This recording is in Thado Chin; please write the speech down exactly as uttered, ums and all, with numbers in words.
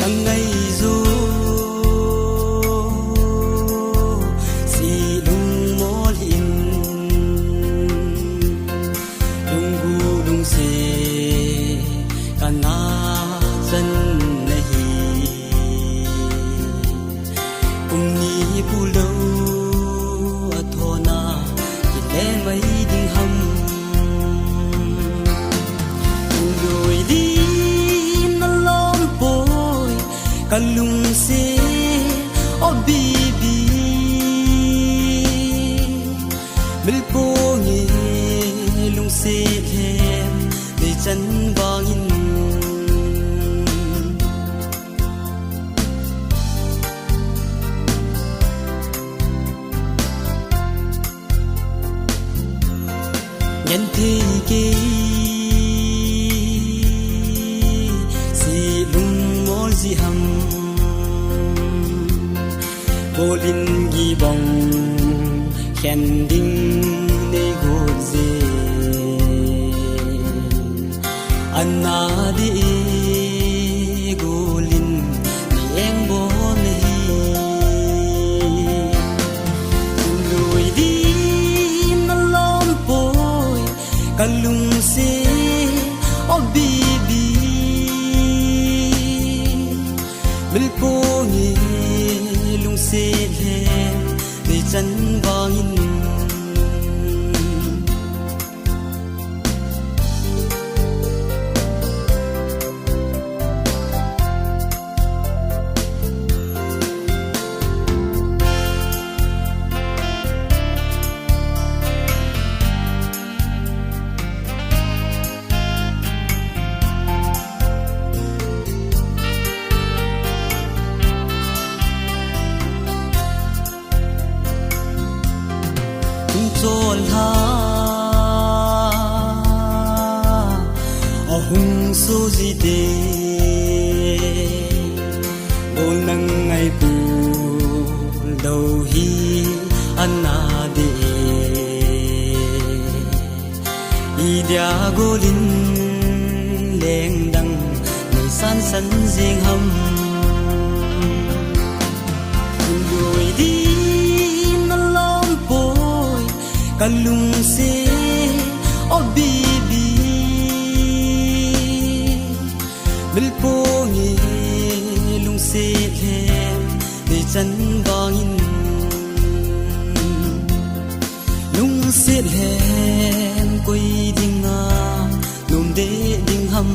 Angai jo si lungmol in, lunggu lungse kana chan nahi. Kum ni pulou athona kile mai ding ham. Lui din alom poi kalungse o bibi. Milpo nge lungse lhem nei chan vangin. Ngen thei kei si lungmol ji ham. Golin gibong khen ding nei got je. Ana di golin ni eng bon hi. Lui din alom poi kalungse o bibi. Milpo nge lungse lhem nei chan vangin. Tung chol ha ahung so ji te. Bol nang ngai pul dou hi ana de. Idia golin lengdang nei san san jing ham. Lui din alom poi kalungse o bibi. Milpo nge lungse lhem nei chan vangin. Lungse lhem koi dinga nom de ding ham.